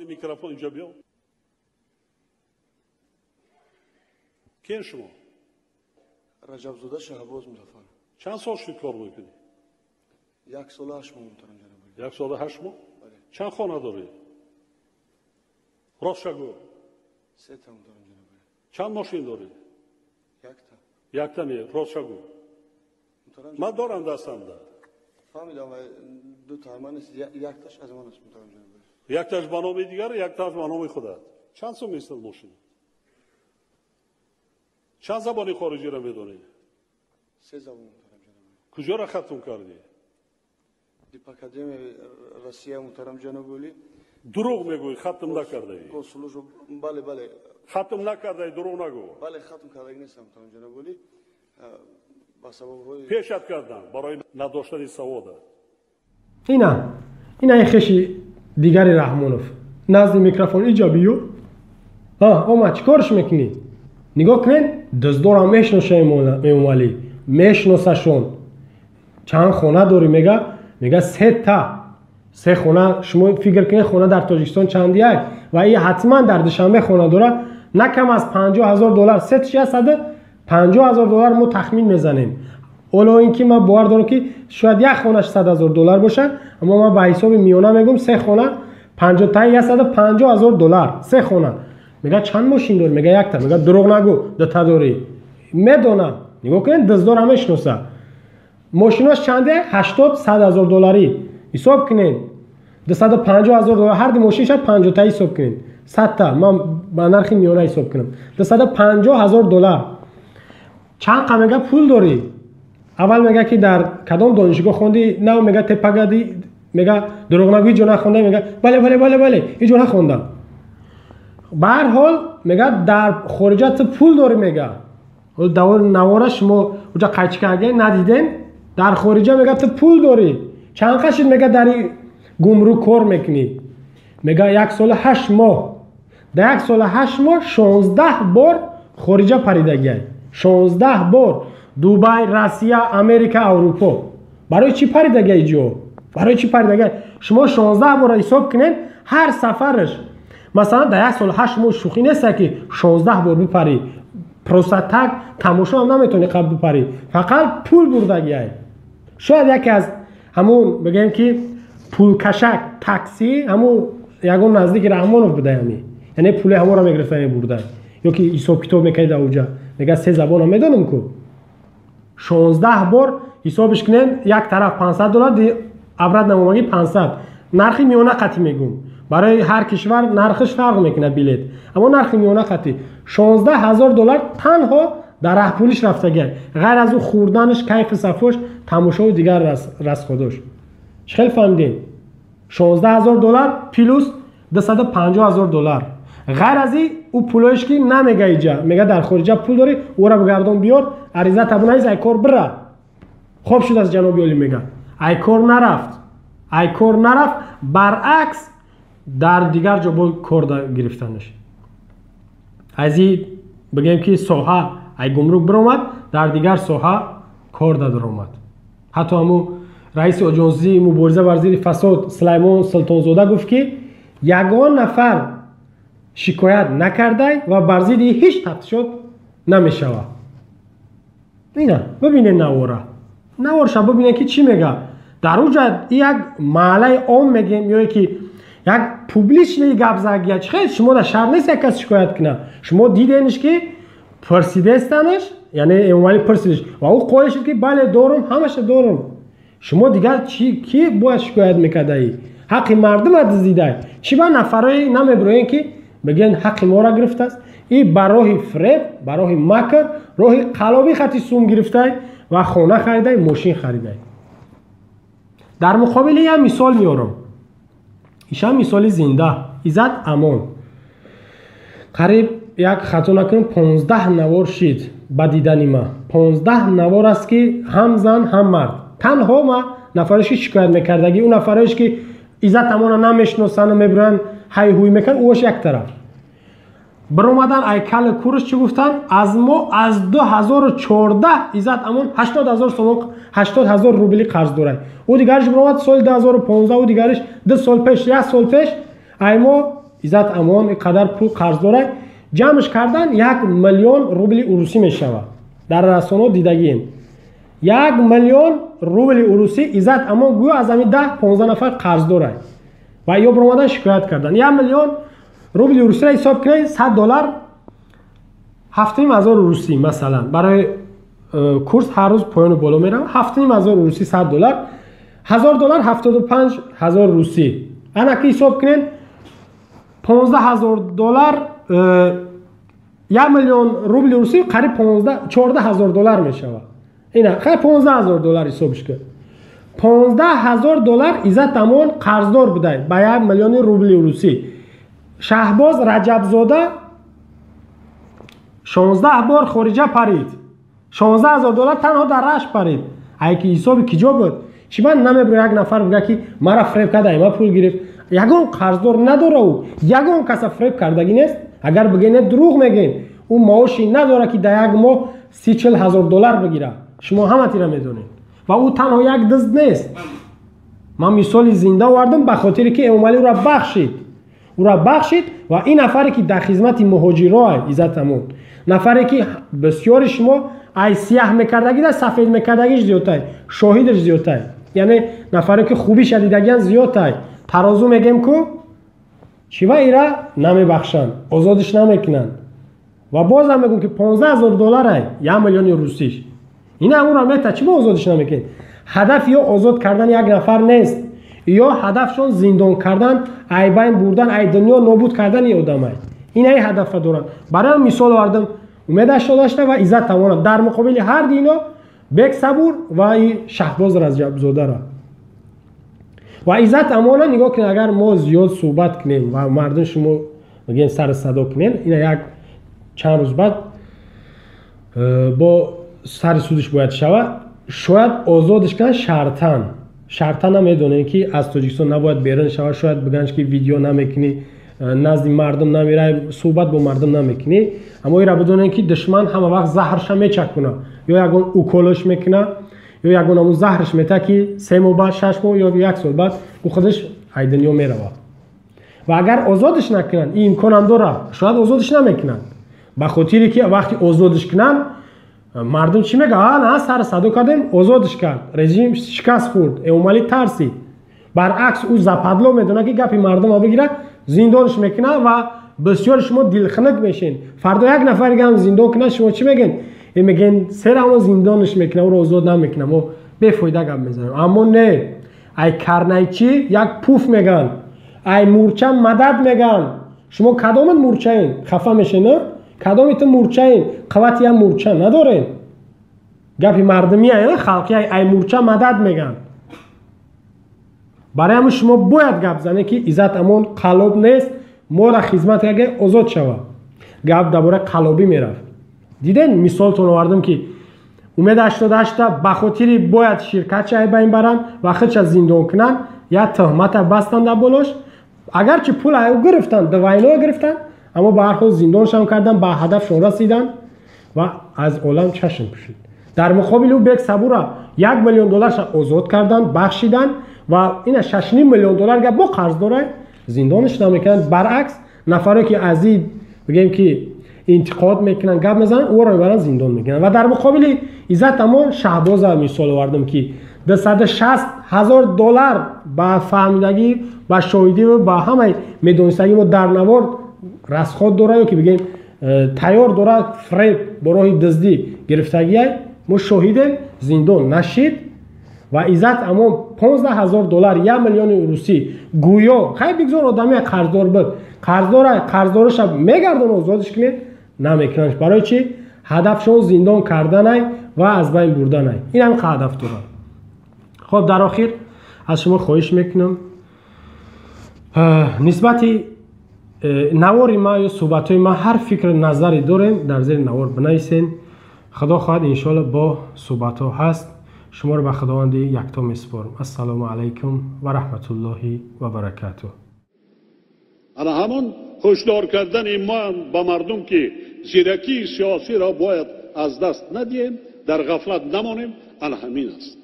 Микрофон инҷо биё. Кien шумо? Раҷабзода Шаҳбоз Музаффар. Чанд сол шуд кор мекунӣ? 1 сола 8 моҳ, муҳтарам ҷаноби. 1 сола 8 моҳ? Чанд хона дорӣ? Ростша гӯ. Сета, муҳтарам ҷаноби. Чанд мошин дорӣ? Якта. Якта не, ростша гӯ. Ман дорам дастамда. Фаҳмидам, дута ман нест, якташ аз ман аст, муҳтарам ҷаноби. Якташ ба номи дигар, якташ ба номи худат. Чанд сум местад мошин? Чанд забони хориҷиро медонӣ? Се забон, муҳтарам ҷаноби. Куҷоро хатм кардӣ? Дипакадемияи Россия, муҳтарам ҷаноби олӣ. Дурӯғ мегӯӣ, хатм накардаӣ. Госслужба, бале, бале. Хатм накардаӣ, дурӯғ нагӯ. Бале, хатм кардаги нестам, муҳтарам ҷаноби олӣ, ба сабабҳои пешат кардам барои надоштани савода. Ина, ина хеши дигари Раҳмонов назди микрофон иҷа биё. Омад, чӣ корш мекунӣ? Нигоҳ кунед, дуздорам мешноса, Эмомалӣ мешносашон. Чанд хона дорӣ? Мега сета, се хона. Шумо фикр кунед, хона дар Тоҷикистон чандияк? Ва и ҳатман дар Душанбе хона дора, на кам аз 50 000 доллар. Сетш 150 000 доллар мо тахмин мезанем. Ҳоло ин ки ман бовар дорам, ки шояд як хонаш 100 000 доллар бошад, аммо ман ба ҳисоби миёна мегӯм: се хона, панҷоҳтаи, 150 000 доллар, се хона. Мега: «Чанд мошин дорӣ?» Мега: «Якта». Мега: «Дурӯғ нагӯ, дута дорӣ». Медонам, нигоҳ кунед, дуздора мешиноса. Мошинош чанде? 80, 100 ҳазор долларӣ ҳисоб кунед, 250 000 доллар ҳарди мошин шад, панҷоҳта ҳисоб кунед, 100-та, ман ба нархи миёна ҳисоб кунам, 250 000 доллар. Чанд қа, мега, пул дорӣ? Аввал мега, ки дар кадом донишгоҳ хондӣ? На, мега, тепагади. Мега: «Дурӯғ нагӯ, ҳеҷ ҷо нахонда». Мега: «Бале, бале, бале, бале, ҳеҷ ҷо нахондам». Ба ҳар ҳол, мега: «Дар хориҷа ту пул дорӣ», мега. Навора шумо уҷа қайчи карда надидем. Дар хориҷа, мега, ту пул дорӣ. Чанд қа шид, мега, дари гумрук кор мекунӣ? Мега: «1 сола 8 моҳ». Дар 1 сола 8 моҳ 16 бор хориҷа паридагиай, 16 бор: Дубай, Россия, Америка, Аврупо. Барои чӣ паридагиай ҷо? Барои чӣ паридагиай? Шумо 16 бора ҳисоб кунед, ҳар сафараш масалан дар 1 сол 8 моҳ шӯхӣ неста, ки 16 бор бипарӣ. Просто так тамошо ҳам наметавонӣ қабл бипарӣ. Фақат пул бурдагиай. Шояд яке аз ҳамун, бигӯем, ки пулкашак, таксӣ, ҳамун ягон наздики Раҳмонов буда, ами яъне пули ҳамонро мегирифта мебурда ё ки ҳисоб китоб мекарда уҷа. Мега: «Се забонам медонам ку». 16 бор ҳисобиш кунем, як тараф 500 доллар, обратно омагӣ 500. Нархи миёна қатӣ мегӯм, барои ҳар кишвар нархиш фарқ мекунад билет, аммо нархи миёна қатӣ 16 000 доллар танҳо дар раҳпулиш рафтагиай, ғайр аз ӯ хӯрданаш, кайфу сафош, тамошову дигар расходош. Чӣ хел фаҳмидем? 16 000 доллар плюс 250 000 доллар, ғайр аз ин ӯ пулоеш, ки намега иҷа, мега: «Дар хориҷа пул дорӣ, ӯра бигардон, биёр, аризата бинавис, ай кор бира». Хоб шудааст, ҷаноби олӣ, мега, ай кор нарафт, ай кор нарафт, баръакс, дар дигар ҷо бо кор гирифтанаш. Аз и бигӯем, ки соҳа ай гумрук биромад, дар дигар соҳа кор даромад. Ҳатто ҳамун раиси оҷонсии мубориза бар зидди фасод Сулаймон Султонзода гуфт, ки ягон нафар шикоят накардай ва бар зидди ҳеҷ тафтишот намешавад. Ина бибинед навора, наворша бибинед, ки чӣ мега дар уҷа. Як маҳаллаи ом мегем ё ки як публичный гап загия. Чӣ хел шумо дар шаҳр нест, як кас шикоят кунад? Шумо диденш, ки пурсидестанаш, яъне Эмомалӣ пурсидиш ва ӯ қоил шуд, ки бале, дорум, ҳамаша дорум. Шумо дигар чӣ, ки бояд шикоят мекардаӣ? Ҳаққи мардума дуздидай. Чӣ ба нафарои намебироен, ки бигӯянд, ҳаққи моро гирифтааст? И ба роҳи фиреб, ба роҳи макр, роҳи қалобӣ хати сум гирифтай ва хона харидай, мошин харидай. Дар муқобили як мисол меорам, ишам мисоли зинда: Иззат Амон. Қариб, як хато накунам, 15 навор шид. Ба дидани ма 15 навор аст, ки ҳам зан, ҳам мард. Танҳо ма нафарош, ки шикоят мекардагӣ, ӯ нафароеш, ки Иззат Амона намешиносану мебироянд, ҳай ҳуй мекунанд, ӯош як тараф. Биромадан, айкали курш чӣ гуфтанд? Аз мо аз 2014 Иззат Амон 80 000 сомон, 80 000 рубли қарз дорад. Ӯ дигариш биромад соли 2015, ӯ дигариш 2 сол пеш, як сол пеш ай мо. Иззат Амон ин қадар пул қарз дорад, ҷамъш кардан 1 миллион рубли урусӣ мешавад. Дар расонаҳо дидагием. 1 миллион рубли урусӣ Иззат Амон гӯё аз ҳамин 10-15 нафар қарз дорад ва ё баромадан шикоят кардан. 1 миллион рубли урусиро ҳисоб кунед, 100 доллар 7,5 ҳазор русӣ масалан. Барои курс ҳар рӯз поёну боло меравад. 7,5 ҳазор русӣ 100 доллар, 1000 доллар 75 ҳазор русӣ. Ана ки ҳисоб кунед 15 ҳазор доллар, 1 миллион рубли русӣ қариб 14 ҳазор доллар мешавад. Ина хай 15 ҳазор доллар ҳисобш кун. 15 ҳазор доллар Иззат Амон қарздор будай ба 1 миллиони рубли русӣ. Шаҳбоз Раҷабзода 16 бор хориҷа парид. 16 ҳазор доллар танҳо дар Рашт парид. Ай ки ҳисоби киҷо буд? Чӣ ман намебурам як нафар бигӯяд ки мара фреб карда, ма пул гирифт. Ягон қарздор надора ӯ. Ягон каса фреб кардагӣ нест. Агар бигӯед дурӯғ мегӯед. Ӯ маоши надора ки дар як моҳ 30-40 ҳазор доллар бигирад. Шумо ҳаматира медонед. Ва ӯ танҳо як дизд нест. Ман мисоли зинда овардам ба хотире ки Эмомалӣ ӯро бахшид. Ӯро бахшид ва ин нафаре ки дар хизмати муҳоҷиро Иззат Амон, нафаре ки бисёри шумо ай сияҳ мекардагида сафед мекардагиш зиёдтай, шоҳидаш зиёдтай. Яъне нафаре ки хубиша дидагиан зиёдтай. Тарозу мегем ку чӣ ва ира намебахшанд, озодиш намекунанд. Ва бозам мегӯм ки 15 ҳазор долларай, 1 миллиони русиш. Ина ӯро мета чӣ бо озодиш намекунед? Ҳадаф ё озод кардан як нафар нест, ё ҳадафшон зиндон кардан, айбайн бурдан, ай дунё нобуд кардани одамай. Ин ай ҳадафа доранд. Барои мисол овардам Умед 88 ва Иззат Амона. Дар муқобили ҳар ду ино Бек Сабур ва Шаҳбоз Раҷабзодаро. Ва Иззат Амона нигоҳ кунед, агар мо зиёд суҳбат кунем ва мардум шумо мегӯем сар садо кунем, ина як чанд рӯз баъд бо сари судиш бояд шавад, шояд озодиш кунанд шартан. Шартан намедонем ки аз Тоҷикистон набояд берун шавад, шояд бигӯянд ки видео намекунӣ, назди мардум намерай, суҳбат бо мардум намекунӣ. Аммо ира бидонем ки душман ҳама вақт заҳрша мечакунад, ё ягон уколаш мекунад, ё ягон ҳамун заҳраш мета ки 3 моҳ баъд, 6 моҳ ё 1 сол баъд ӯ худаш ай дунё меравад. Ва агар озодиш накунанд, ин имконам дорад, шояд озодиш намекунанд. Ба хотире ки вақти озодиш кунанд, мардум чӣ мегӯяд? А, на, сар садо кардем, озодиш кард, режим шикаст хӯрд, Эмомалӣ тарсид. Баръакс ӯ западло медонад ки гапи мардумро бигирад, зиндонш мекунад ва бисёр шумо дилхунук мешед. Фардо як нафар дига ҳам зиндон кунад, шумо чӣ мегӯед? Мегӯед сера ҳамо зиндонш мекунад, ӯро озод намекунад. Мо бефоида гап мезанем. Аммо не, ай карнайчӣ як пуф мегӯянд, ай мурча мадад мегӯянд. Шумо кадомат мурчаен? Хафа мешед, на? Кадоми ту мурчаен? Қуввати як мурча надорен. Гапи мардумия, халқи ай мурча мадад мегӯянд. Барои ҳамин шумо бояд гап занед ки Иззат Амон қалоб нест, моро хизмат карда озод шавад. Гап дар бораи қалобӣ мерафт. Диден мисолтон овардам ки Умед 88 ба хотири бояд ширкатша айбайн баранд ва худша зиндон кунанд, як тӯҳмата бастанд дар болош. Агарчи пул ӯ гирифтанд, двойное гирифтанд, аммо ба ҳар ҳол зиндоншам карданд, ба ҳадафшон расиданд ва аз олам чашм пӯшид. Дар муқобили ӯ Бек Сабура 1 миллион долларша озод карданд, бахшиданд ва ина 6,5 миллион доллар гап бо қарз дорад, зиндонш намекунанд. Баръакс нафаре ки аз ин бигем ки интиқод мекунанд, гап мезананд, ӯро мебаранд зиндон мекунанд. Ва дар муқобили Иззат Амон Шаҳбоза мисол овардам ки 260 ҳазор доллар ба фаҳмидагӣ, ба шоҳидӣ ва ба ҳамаи медонистагӣ мо дар навор расход дорад ё ки бигем тайёр дорад, фреб бо роҳи дуздӣ гирифтагиай, мо шоҳидем, зиндон нашид. Ва Иззат Амон 15 ҳазор доллар, 1 миллиони русӣ гӯё хай бигзор одаме қарздор буд, қарздора қарздораша мегардон, озодиш кунед, намекунанд. Барои чӣ? Ҳадафшон зиндон карданай ва аз байн бурданай. Ин ҳам ҳадаф дорад. Хоб, дар охир аз шумо хоҳиш мекунам нисбати навори ма ё суҳбатҳои ма ҳар фикр назаре дорем, дар зери навор бинависен. Худо хоҳад иншоалло бо суҳбатҳо ҳаст. Шуморо ба Худованди якто месупорам. Ассалому алайкум ва раҳматуллоҳи ва баракатуҳ. Ана ҳамон ҳушдор кардани ма ба мардум ки зиракии сиёсиро бояд аз даст надиҳем, дар ғафлат намонем, ана ҳамин аст.